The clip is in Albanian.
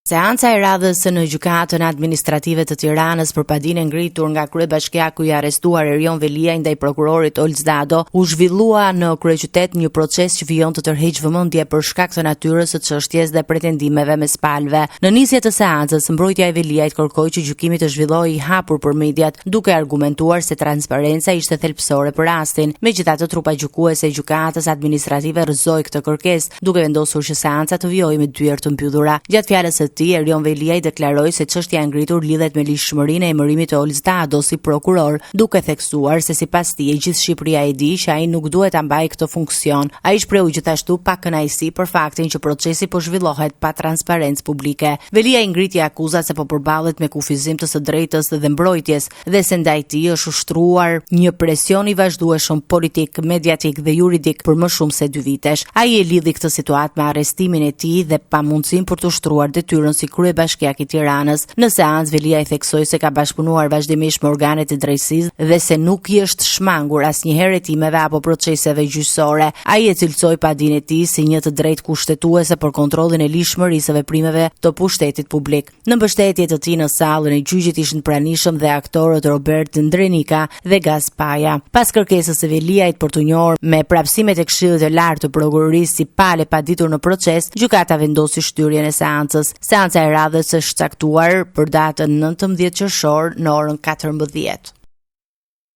Seanca e radhës në Gjykatën Administrative të Tiranës për padinë e ngritur nga kryebashkiaku i arrestuar Erion Veliaj ndaj prokurorit Ols Dado u zhvillua në kryeqytet një proces që vijon të tërheqë vëmendje për shkak të natyrës së çështjes dhe pretendimeve mes palëve. Në nisje të seancës, mbrojtja e Veliajt kërkoi që gjykimi të zhvillohej i hapur për mediat, duke argumentuar se transparenca ishte thelbësore për rastin. Megjithatë, trupa gjykuese e Gjykatës Administrative rrëzoi këtë kërkesë, duke vendosur që seanca të vijojë me dyer të mbyllura. Gjatë fjalës së tij, Erion Veliaj deklaroi se çështja e ngritur lidhet me ligjshmërinë e emërimit të Ols Dados si prokuror, duke theksuar se sipas tij e gjithë Shqipëria e di që ai nuk duhet ta mbajë këtë funksion. Ai shprehu gjithashtu pakënaqësi për faktin që procesi po zhvillohet pa transparencë publike. Veliaj ngriti akuzat se po përballet me kufizim të së drejtës dhe mbrojtjes, dhe se ndaj tij është ushtruar një presion i vazhdueshëm politik, mediatik dhe juridik për më shumë se dy vitesh. Ai e lidhi këtë situatë me arrestimin e tij dhe pamundësinë për të ushtruar detyrën si kryebashkiak i Tiranës. Në seancë Veliaj theksoi se ka bashkëpunuar vazhdimisht me organet e drejtësisë dhe se nuk i është shmangur asnjëherë hetimeve apo proceseve gjyqësore. Ai e cilësoi padinë e tij si një të drejtë kushtetuese për kontrollin e ligjshmërisë së veprimeve të pushtetit publik. Në mbështetje të tij në sallën e gjyqit ishin të pranishëm dhe aktorët Robert Ndrenika dhe Gaz Paja. Pas kërkesës së Veliajt për t'u njohur me prapësimet e Këshillit të Lartë të Prokurorisë si palë e paditur në proces, gjykata vendosi shtyrjen e seancës. Seanca e radhës është caktuar për datën 19 qershor në orën 14.